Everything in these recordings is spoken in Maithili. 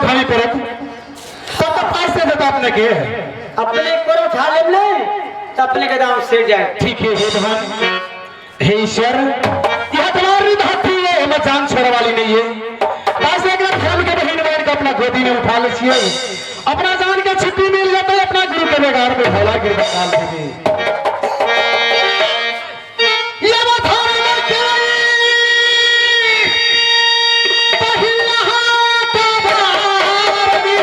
उठाने पड़त, तब तो पाई से देता अपने के। अपने कोरा उठा लेब ने तो अपने के दाम से जाए। ठीक है। हे भगवान, हे ईश्वर, यह तुम्हारी धरती है, हमें जान छोड़े वाली नहीं है। बस एक धर्म के बहन बहन का अपना गोदी में उठा ले छिए, अपना जान के छुट्टी मिल जाता है, अपना गुरु के बेगार में भला गिर निकाल देंगे। ये वो धर्म के पहिला हाथ भारती।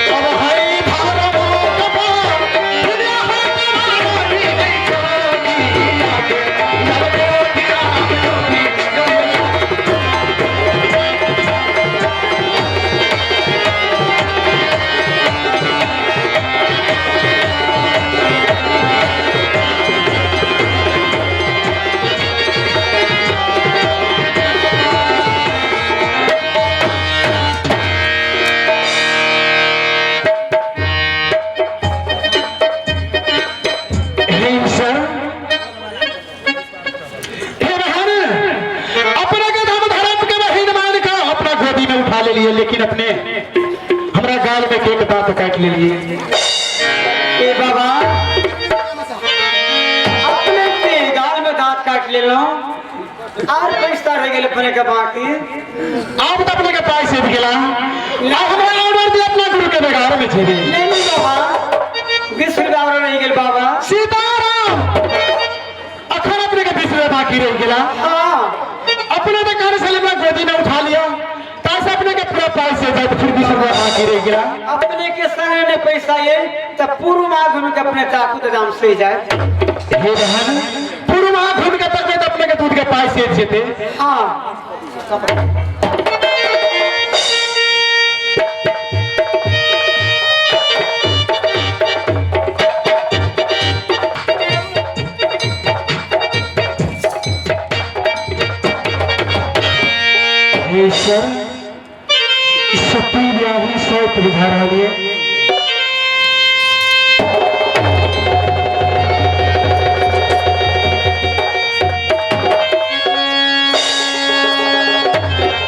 अब हई धर्म कपा दुनिया हमारी है जोगिया के नव गोदिया में लोभी। हे ईश्वर, हे बहन, अपने के धर्म धर्म के बहिन मान का अपना गोदी में उठा ले लिए, लेकिन अपने हमरा गाल में केक दांत काट ले लिए। ए बाबा, अपने के गाल में दांत काट ले लो और पैसा रह गेल अपने के बाकी। आप तो अपने के पास से भी गेला, ना हमरा ऑर्डर दिया अपना गुरु के बेगार में छेबे। नहीं नहीं बाबा, 20 रुपया और रह गेल बाबा। सीताराम, अखन अपने के 20 रुपया बाकी रह गेला? हाँ। अपने तो घर से अपना गोदी में उठा लिया, तासे अपने के पूरा पैसे जाए, तो फिर 20 रुपया बाकी रह गया। अपने के संग ने पैसा ये तब पूर्व माँ घूम के अपने ताकू तो दाम से जाए। हे बहन, पूर्व वहां घूम के तक तो अपने के दूध के पैसे जेते। हाँ। हे ईश्वर, सती ब्याही सौत बुझा रहा है।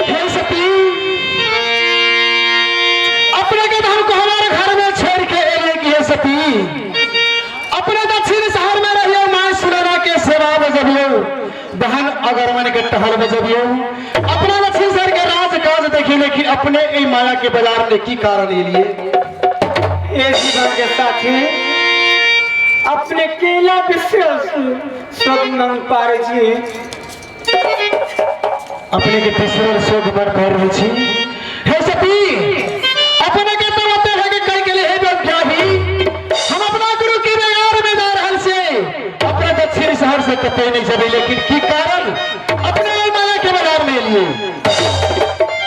हे सती, अपने के धन को हमारे घर में छोड़ के एले कि हे सती, अपने दक्षिण शहर में रहियो, मां सुनैना के सेवा बजबियो, बहन अगर मन के टहल बजबियो, अपना दक्षिण शहर के राज काज देखी, लेकिन अपने ई माया के बाजार में की कारण एलिए? ए जीवन के साथी, अपने केला विश्वास सब नंग पारे छी। अपने के तीसरा शोक पर पढ़ रहे छी। हे सती, अपने के तो होते है कि कहीं के लिए हे ब्याही, हम अपना गुरु के बेगार में जा रहल से, अपने दक्षिण शहर से कतई नहीं जबे, लेकिन की कारण अपने ई माया के बाजार में लिए?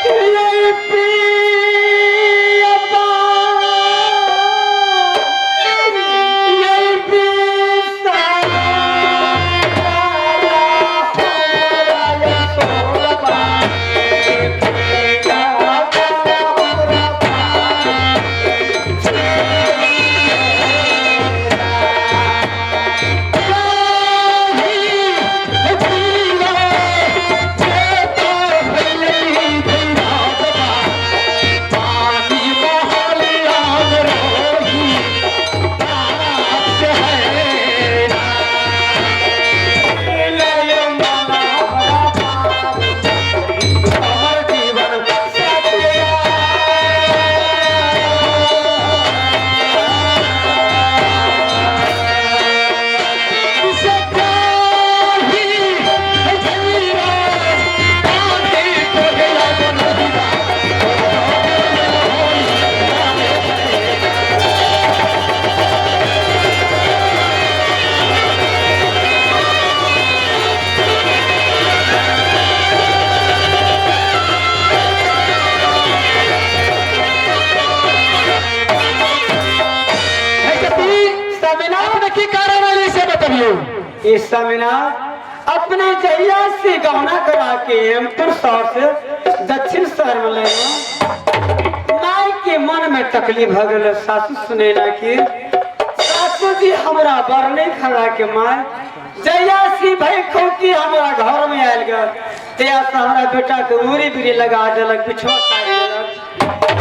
ये पियबा, ये पिसारा, हमरा सोलबा, हे की कारण है से बतबियो। इस समय अपने जहिया से गहना करा के हेमपुर शहर से दक्षिण शहर में ले माई के मन में तकलीफ हो गल। सासू सुनेला की सासू जी हमरा बर नहीं खड़ा के माय जहिया से भाई खोकी हमरा घर में आयल गल तहिया से हमरा बेटा के उरी बिरी लगा देलक, पिछुआ काटि देलक।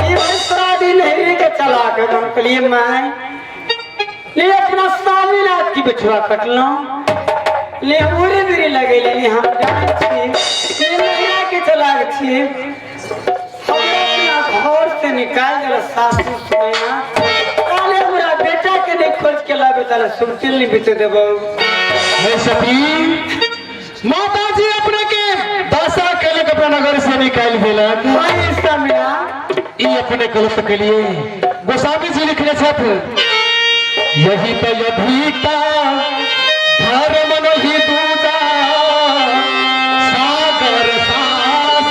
ई भाई सारा दिन हेरी के चला के हम कहलिए माय ले अपना स्वामीनाथ की बिछुआ कटलहुँ, ले उरी बिरी लगेले, ले हम जानै छी, ले नैया के चलाक छी। हमरा अपना घर से निकाल देलक सासू सुनैना, ताले हमरा बेटा के नहीं खोज के लाबे ताले सुनतिल नहीं बीते देबौ। हे सती, माता जी अपने के दशा केलक, अपना नगर से निकालि देलक। भाई समिया ई अपने गलत के लिए गोस्वामी जी लिखने छथि, यही तो यधीता धर्म नहीं दूजा सागर सास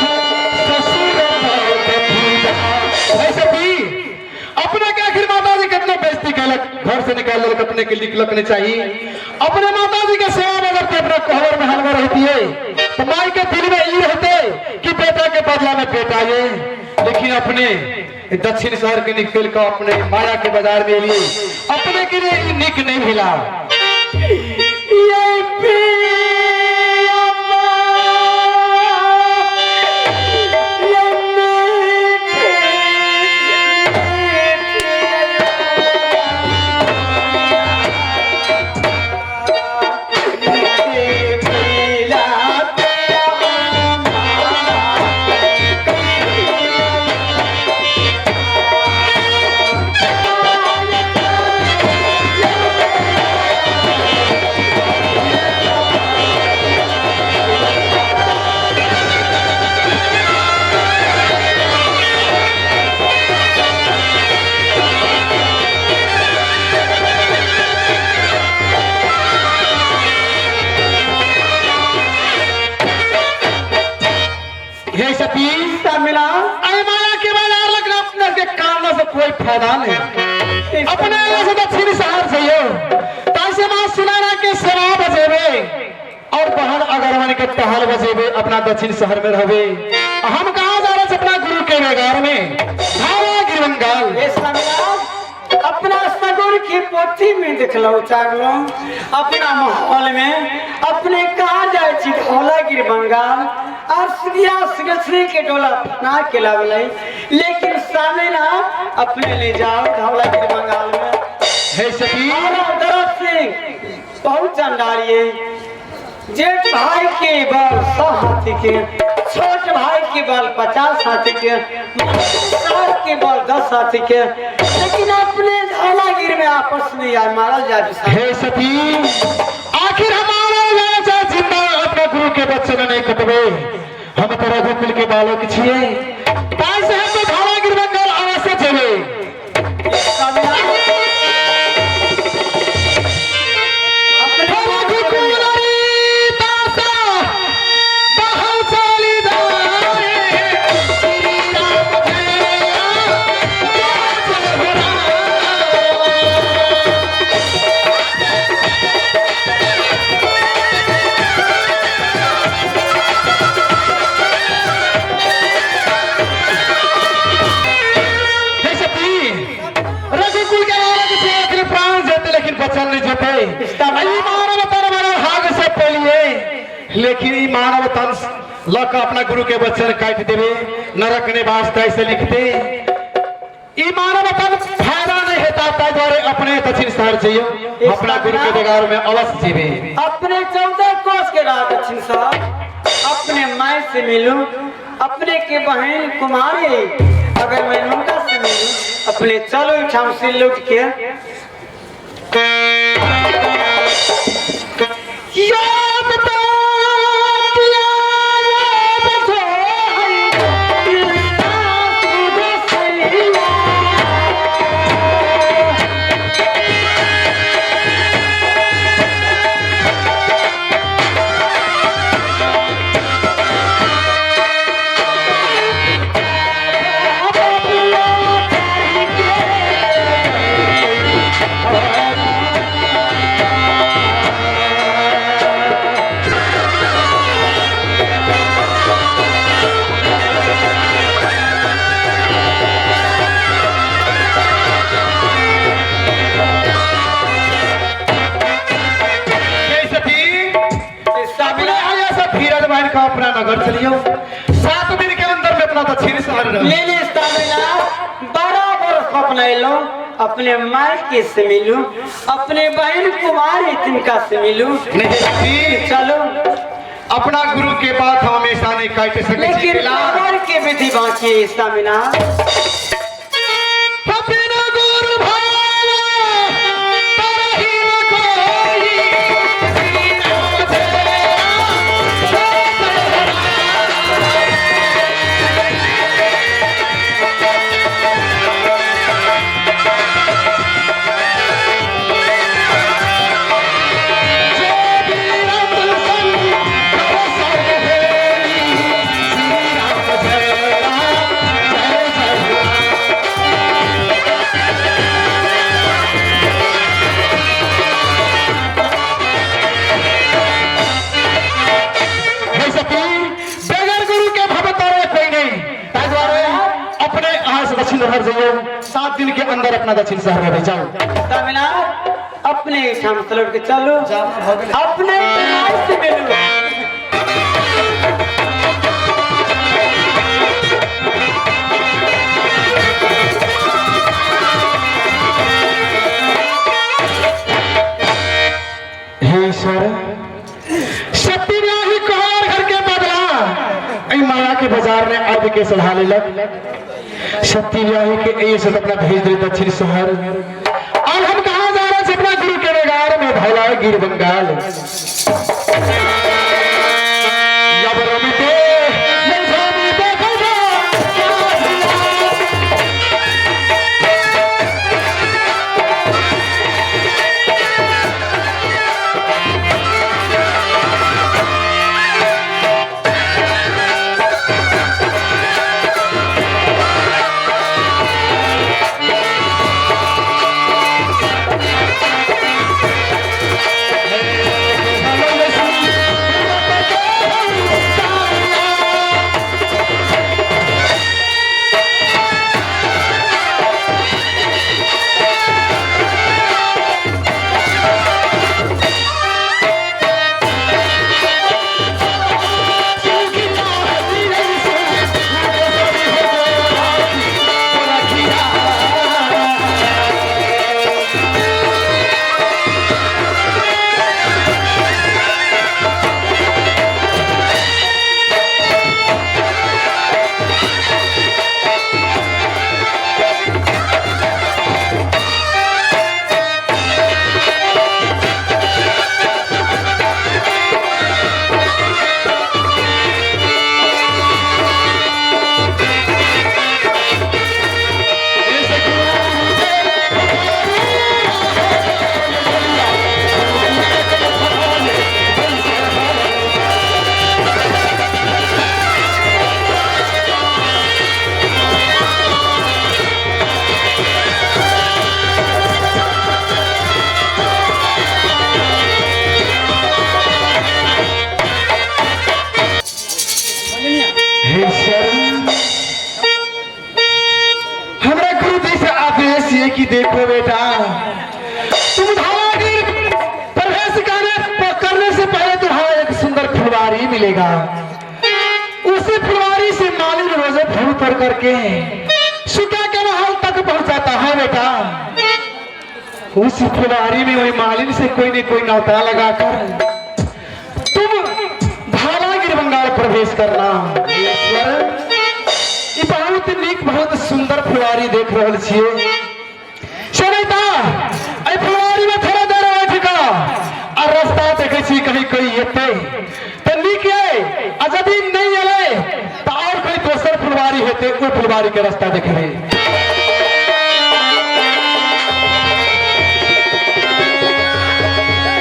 ससुर बहुत पूजा। हे सती, अपने के आखिर माता जी कितना बेइज्जती केलक, घर से निकाल देलक, अपने के लिखलक नहीं चाहिए। अपने माता जी के सेवा में अगर अपना कोहबर में हलवा रहती है तो माई के दिल में ये रहते कि बेटा के बदला में बेटा ये, लेकिन अपने दक्षिण शहर के निकल कर अपने माया के बाजार में लिए अपने के लिए ई निक नहीं मिला। ये पिया ये मीठे मीठे पीला पिया हे सती, मिला अरे माया के बाजार लगना अपने के काम से कोई फायदा नहीं। अपने से दक्षिण शहर से यो तासे मां सुनाना के सेवा बजेबे और बहन अगरवन के टहल बजेबे, अपना दक्षिण शहर में रहबे। हम कहाँ जा रहे अपना गुरु के बेगार में धावा गिरवंगाल। ये समिला अपना सगुर की पोथी में देखलो चागलो अपना माहौल में अपने कहाँ जाए छी धौलागिर बंगाल और सिया सिगसरी के डोला बना के लावले, लेकिन सामने ना अपने ले जाओ धौलागिर बंगाल में। हे सखी, और दरद सिंह बहुत चंडारिये, जेठ भाई के बल 100 हाथी के, छोट भाई के बल 50 हाथी के, सार के बल 10 हाथी के, लेकिन अपने धौलागिर में आपस में यार मारल जाए। हे सती, आखिर हमारा राजा जिंदा अपना गुरु के बच्चे ने नहीं कटबे, हम तो रघुकुल के बालक छिए, ताई से हम तो धौलागिर बंगाल अवश्य जेबे। रघुकुल दासा बहल चली जाए, श्री राम जय जय राम। हे सती, रघुकुल के बालक से आखिर प्राण जेते लेकिन बचल नहीं जेते। ई मानव तन बड़ा भाग से पेलिए, लेकिन ई मानव तन लक अपना गुरु के बच्चन काट देवे, नरक ने वास्ते ऐसे लिखते। ई मानव तन फायदा नहीं हेता, ताहि द्वारे अपने दक्षिण शहर जइयो, अपना गुरु के बेगार में अवश्य जीवे। अपने 14 कोस के रात दक्षिण शहर अपने माई से मिलूं, अपने के बहन कुमारी अगर मैं उनका से मिलूं, अपने चलो ठाम से लौट के याद ताकिया याद जो है, अपने धीरज बांध के अपना नगर चलियो। 7 दिन के अंदर में अपना दक्षिण शहर रहो। लेने स्वामीनाथ बराबर स्वप्न एलो, अपने माई के से मिलू, अपने बहन कुमारी तिनका से मिलू। नहीं सती, चलो अपना गुरु के बात हम हमेशा नहीं काट सके छी। लेकिन कोबर के विधि बाकी है स्वामीनाथ। अपना गुरु भावा तरही न कोई, बगैर गुरु के भव तारे कोई नहीं। ताहि दुआरे अपने अहाँ से दक्षिण शहर जइयो, 7 दिन के अंदर अपना दक्षिण शहर में जाओ। स्वामीनाथ अपने ठाम से लौट के चलो, अपने माई से मिलू। हे ईश्वर, सती नाही कोहर घर के बदला एहि माया के बाजार में आबि के सलाह लेलक। सती ब्याही के एहि से अपना भेज दे दक्षिण शहर। और हम कहाँ जा रहे हैं? अपना गुरु के बेगार में भला गिर बंगाल। यब रमिते, यब रमिते हमरा गुरु जी से आदेश ये कि देखो बेटा, तुम धारागिर प्रवेश करने से पहले तुम्हारा एक सुंदर फुलवारी मिलेगा। उसी फुलवारी से मालिन रोजे फूल तोड़ करके सुखा के महल तक पहुंचाता है बेटा। उस फुलवारी में वही मालिन से कोई न कोई नौता लगाकर तुम धारागिर बंगाल प्रवेश करना। ई बहुत नीक बहुत सुंदर फुलवारी देख रहल छियै। सरिता, एहि फुलवारी में थोड़ा देर बैठ कऽ आ रास्ता देखै छी कहीं कोई एतै तऽ नीक यै, आ यदि नहि एलै तऽ और कोई दोसर फुलवारी हेतै, ओहि फुलवारी के रास्ता देखबै।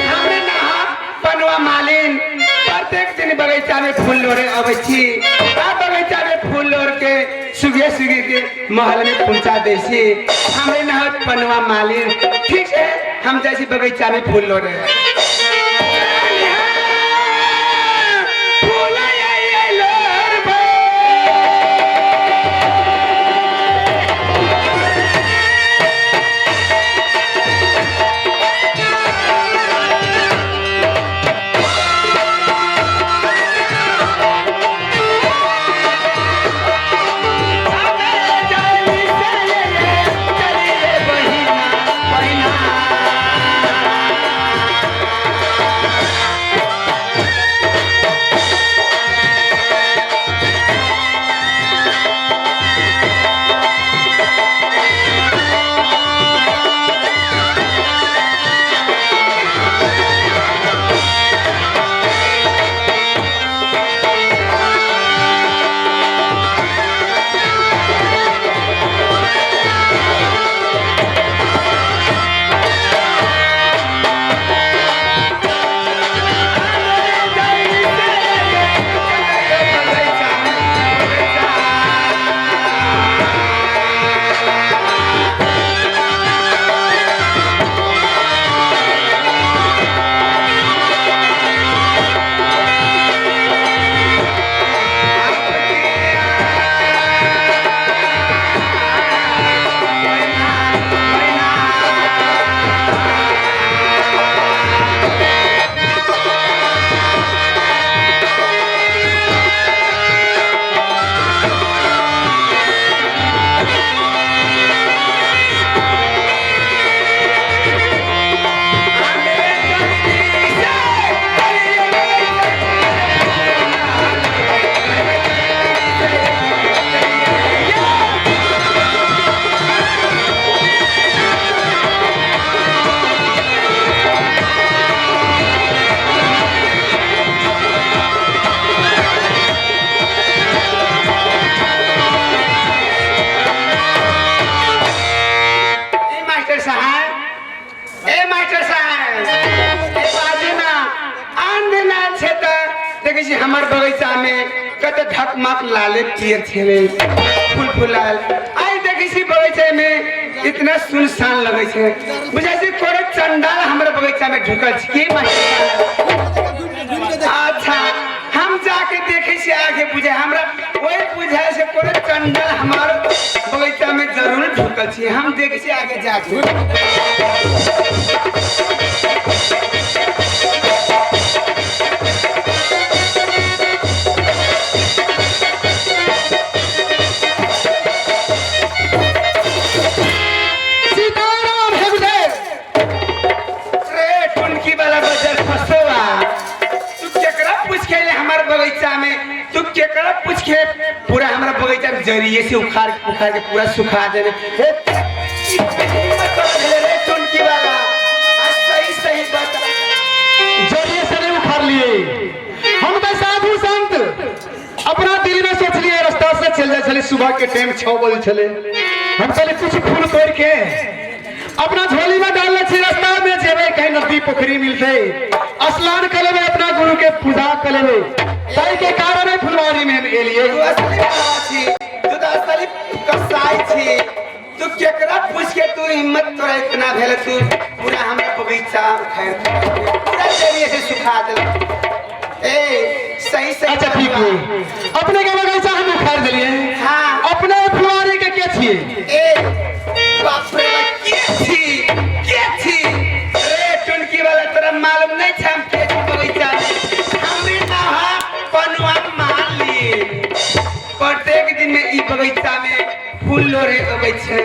हमरे नहा पनवा मालिन प्रत्येक दिन बगीचा में फूल लोड़े अबै छी। आ बगीचा में फूल लोड़ के सुबह सुबह के महल में पहुंचा दै छी। हमरे नहा पनवा मालिन, ठीक है, हम जाइ छी बगीचा में फूल लोड़े। फूल आई लोड़बै। हमर बगीचा में कत धकमक लाले पियर छेले फूल फुलाल। आई देखै छी बगीचा में इतना सुनसान लगै छै, बुझाइ छै कोनो चंडाल हमर बगीचा में ढुकल छै की महीना। अच्छा हम जाके देखै छी आगे, बुझाइ हमरा वही बुझाइ छै कोनो चंडाल हमार बगीचा में जरूर ढुकल छी। हम देखै छी आगे जाके। सीताराम हे गुरुदेव। रे टुनकी वाला बजर फसोवा, तू केकरा पूछ के अइले हमार बगीचा में? तू केकरा पूछ के पूरा हमारा बगीचा के जरिए से उखाड़ उखाड़ के पूरा सुखा देने? हे, हिम्मत कर भेले रे टुनकी वाला? आ सही सही बता। जरिए से नहीं उखाड़ लिए, हम तो साधु संत अपना दिल में सोच लिए, रास्ता से चल जाए चले। सुबह के टाइम 6 बजे चले, हम चले कुछ फूल तोड़ के अपना झोली में डाल छी, रास्ता में जेबे कहीं नदी पोखरी मिलते स्नान कर लेबे, अपना गुरु के पूजा कर लेबे, ताहि के कारण है फुलवारी में हम एलिए। तू असली बाबा छी, तू तो असली कसाई छी। तू केकरा पूछ के तू हिम्मत तोरा इतना भेल, तू पूरा हमरा बगीचा उखाड़ के पूरा जरिए से सुखा देल? ए सही सही। अच्छा ठीक है, अपने के बगीचा हम उखाड़ देलिए। हाँ। अपने फुलवारी के के छिए? ए बाप रे बाप, के छी के छी रे टुनकी वाला? तोरा मालूम नहीं छै हम के छी बगीचा में? हमरे नाम है पनुआ माली। प्रत्येक दिन में ई बगीचा में फूल लोढ़े अबै छै।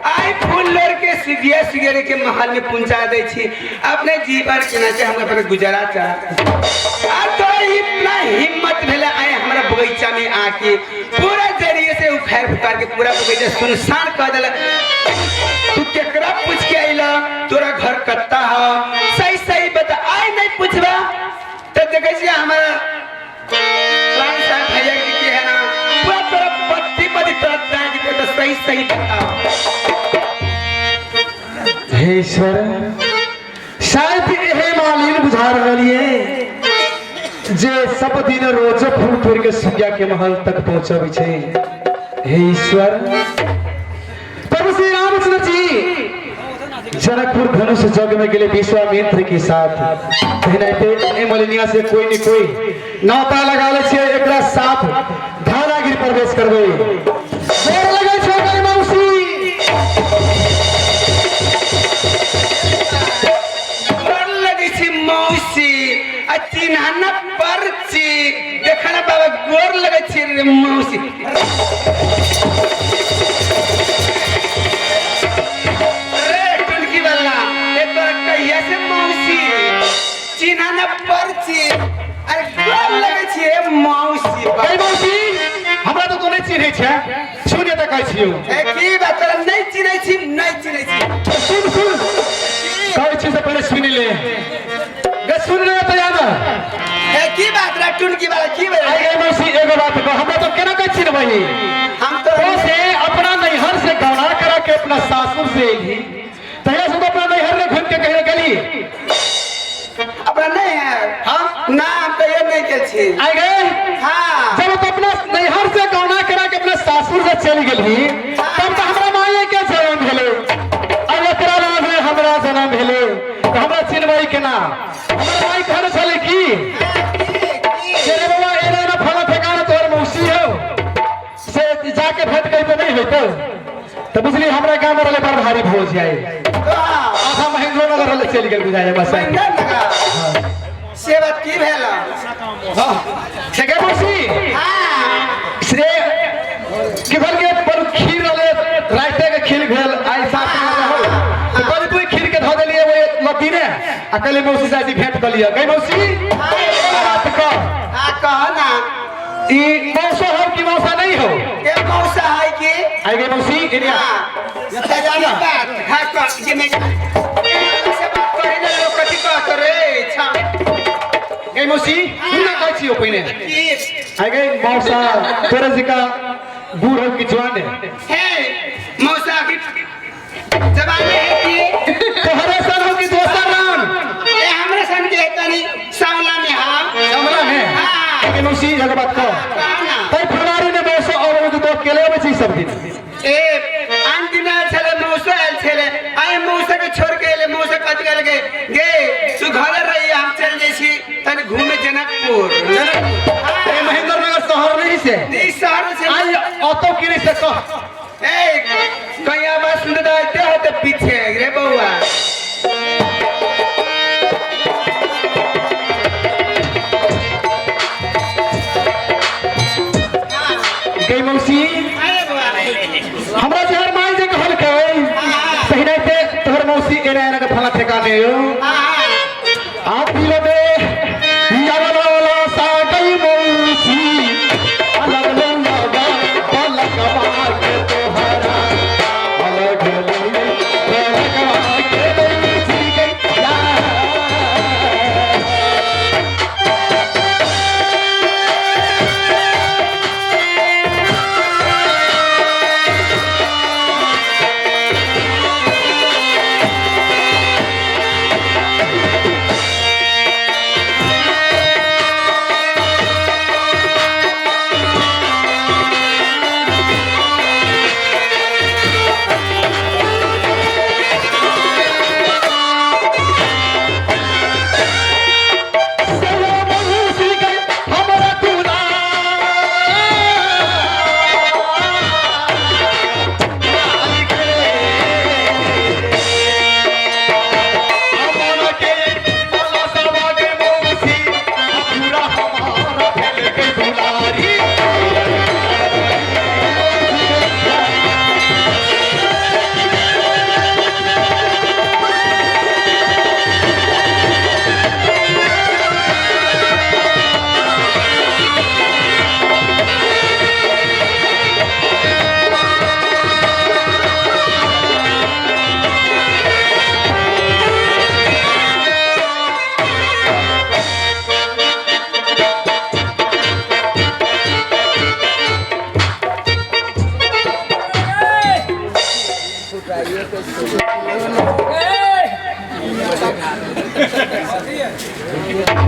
आई फूल लोढ़ के सुगिया सुगिया के महल में पहुंचा दै छी। अपने जीवन केना छै हम अपने गुजारा चाह। आ तो इतना हिम्मत भेलै आइ हमरा बगीचा में आके पूरा जरिए से उखाड़ फुखाड़ के पूरा बगीचा सुनसान कर देलक। तू केकरा पूछ के अइला? तोरा घर कत्ता है? सही सही बता। आइ नहीं पूछबा तो देखै छियै हमारा राम साहब भैया के की है ना, पूरा तोरा पत्ती पत्ती तोरा दाँत के। तो सही सही बताओ। हे ईश्वर, शायद एहे मालिन बुझा रहल ये जे सब दिन रोज फूल तोड़ के सुगिया के महल तक पहुंचाबै छै। हे ईश्वर, प्रभु श्री रामचंद्र जी जनकपुर धनुष जग में गेले विश्वामित्र के साथ, तेनाहिते ए मलिनिया से कोई न कोई नाता लगा ले छियै, एकरा साथ धारागिर प्रवेश करबै। गोर लगै छै गई मौसी। गोर लगै छी मौसी, आ चिन्हा न परची देख ना बाबा। गोर लगै छी रे मौसी। रे टुनकी वाला, ए तोरा कहिया से मौसी? चिन्हा न परची, अरे गोर लगै छी ए मौसी। गई मौसी, हमरा तऽ तू नहि चिन्है छै, सुन तऽ कहै छियौ। ए की बात? तोरा नहि चिन्है छी, नहि चिन्है छी। सुन सुन, कहै छी से पहिले सुनि ले गे, सुन ले तऽ याद। ए की बात रे टुनकी वाला, की बात? आई गई मौसी, एगो बात कह, हमरा तो केना के चिन्हबही? हम तो तो से अपना नैहर से गौना करा के अपना सासुर से एली, तहिया से तो अपना नैहर में घूम के कहीं गेली? अपना नहीं है। हाँ। ना, हम कहियो नहीं गेल छी। आई गए? हाँ। जब तो अपना नैहर से गौना करा के अपना सासुर से चली गेली, तब तो हमरा माये के जन्म भेले, अब एकरा बाद में हमरा जन्म भेले, तो हमरा चिन्हबही केना? हमर माई घर छले की तेरे बाबा एना एना फला ठेकाना तोहर मौसी हो, से जाके भेंट कहितो नहीं होइतो? तो बुझली हमरा गाँव में रहले बड़ भारी भोज आई, आधा महेंद्र नगर रहले चलि गेल बुझाइ बस। से बात की भेल? हाँ से गे मौसी। हाँ। से कि भेल के पर खीर रहले, राइते के खीर भेल, आइ सात में रहल, तो कहली तू खीर के धऽ देलियै ओहि लत्ती ने, आ कहली मौसी से भेंट कऽ लिअ। गई मौसी, एगो बात कह। हाँ, कह ना। ई मौसो हो कि मौसा नहीं हो? ए मौसा है की। आई गई मौसी, एने आ। हाँ की बात? हाँ कह, जे मैं से बात करे ना, लोग कथी कहत रे छा। गई मौसी, सुन ना, कहै छियौ पहिने। की? आई गई मौसा, तोरा जिका बूढ़ हो कि जवान है? हे मौसा की जवानी है की। तोहरे सन हो कि दोसर रंग? ए हमरे सन के तनी सावला में। हाँ। कमला है? हाँ। आई गई मौसी। सब दिन? ए आन दिन आयल छले, मौसा आयल छले, आइ मौसा के छोड़ के एले। मौसा कथी कहलकै गे तू घर रही, हम चल जाइ छी तनी घूमे जनकपुर। जनकपुर ए महेंद्र नगर शहर नहीं से? ई शहर से। आई ऑटो किने से कह। ए कहीं आवाज सुनते तो आते होते पीछे रे बउआ। गई मौसी, हमरा जहर माई जे कहलकै सही नहीं ते तोहर मौसी एना एना के फला ठेका दे यो। आप दिल में यावला वाला सा गई मौसी, अलग लगा पलकवा के तोहरा, अलग पलकवा के मौसी गई। चलो मौसी गई हमरा दुलार।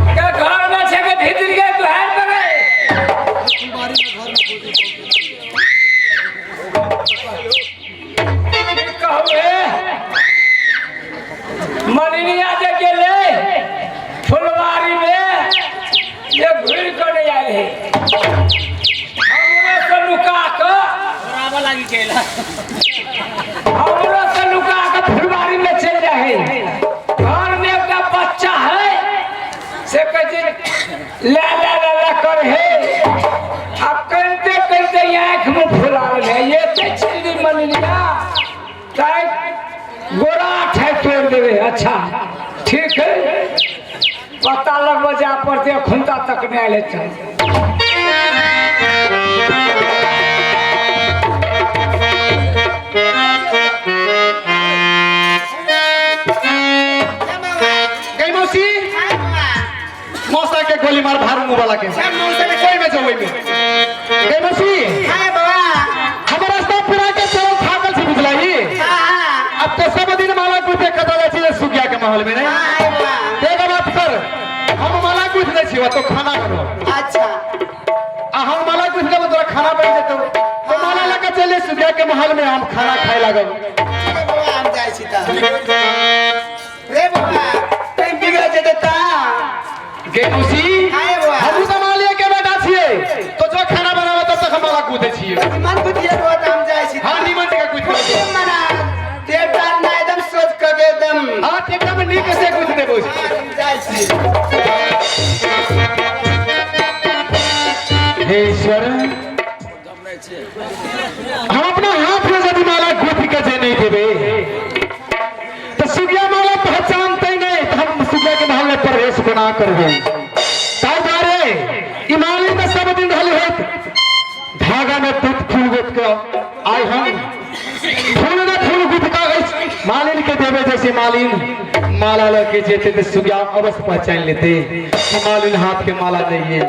के घर में छे के भीतर के बाहर पर गए? कहू ए मलिनिया जे गेले फुलवारी में, ये घुर कर नहीं आए है। हमरो से लुका के हमरो से लुका के फुलवारी में चल जाए। घर में एकटा बच्चा है से कहै छै ला ला ला ला कर हे, आ कनिते कनिते आँखि मुँह फुला है। ये ते छिल्ली मलिनिया ताइ गोरा ठाइ तोड़ देवे। अच्छा ठीक है, पता लगबो जा पड़ते खुंता तक नहीं आयल चल। गई मौसी, मौसा के गोली मार भारू मुंह वाला के कोई में जो में। गई मौसी, हम रास्ता पूरा के चल थाकल छी बुझलाई। अब तो सब दिन माला गुथे कतल छी सुगिया के माहौल में नहीं। देखो बात कर, हम माला गुथ नै छी तो खाना बनो। अच्छा आ हम माला गुथ लेब तोरा खाना बन जेतौ, तो माला लगा चले सुगिया के महल में हम खाना खाए लागब। बउआ हम जाइ छी त रे बउआ कहीं बिगड़ जेतै त। गे मौसी, हाय बउआ। हम तो मालिया के बेटा छियै, तो जो खाना बनावे तब तक हम माला गुथे छियै। मन गुथिए बउआ त हम जाइ छी। हां निमन जगह गुथ देबो। मना टेटा ना एकदम सोच के एकदम। हां एकदम नीक से गुथ देबो। हम जाइ छी। हे ईश्वर, हम अपना हाथ में यदि माला गुथ के जे नहीं देबे तो सुगिया माला पहचानते नहीं, तो हम सुगिया के महल में प्रवेश कोना करबे। ताहि दुआरे ई माली में सब दिन रहल होत धागा में टूट फूल गुथ के आइ हम फूल न फूल गुथ के मालिन के देबे, जैसे मालिन माला लके जेते तो सुगिया अवश्य पहचान लेते कि मालिन हाथ के माला नहीं है।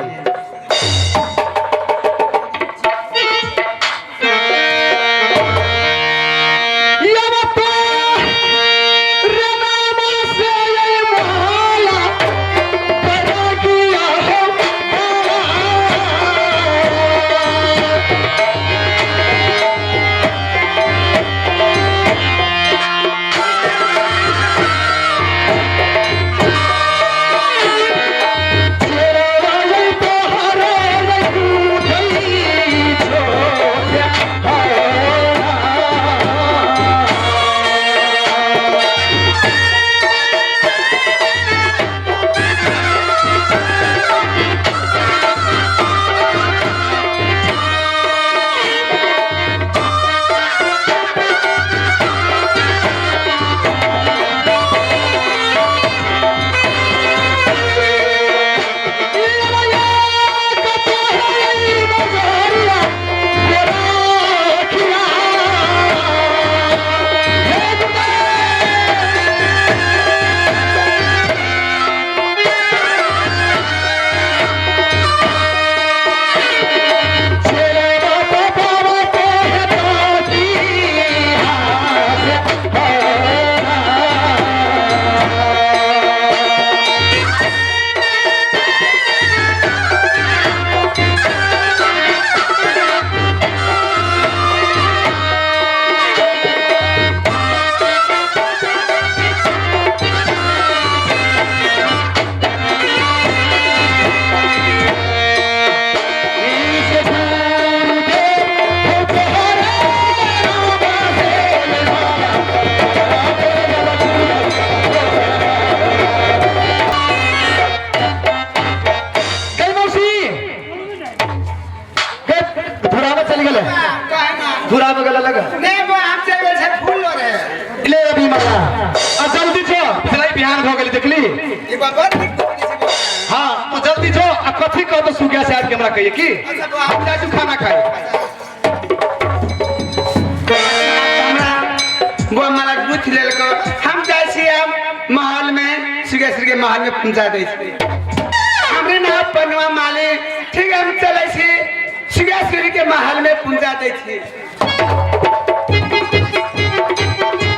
बड़ नीक बजै छै बौआ। हाँ तो जल्दी जो आ कथी कह दो सुगिया से आके हमरा कहिए की अच्छा बौआ। हम जाजू खाना खाए। हमरा बुआ माला गुथ लेलको, हम जाइ छी, हम महल में सुगेश्वर के महल में पहुंचा दै छी। हमरे ना पनवा माले, ठीक है, हम चलै छी, सुगेश्वरी के महल में पहुंचा दै छी।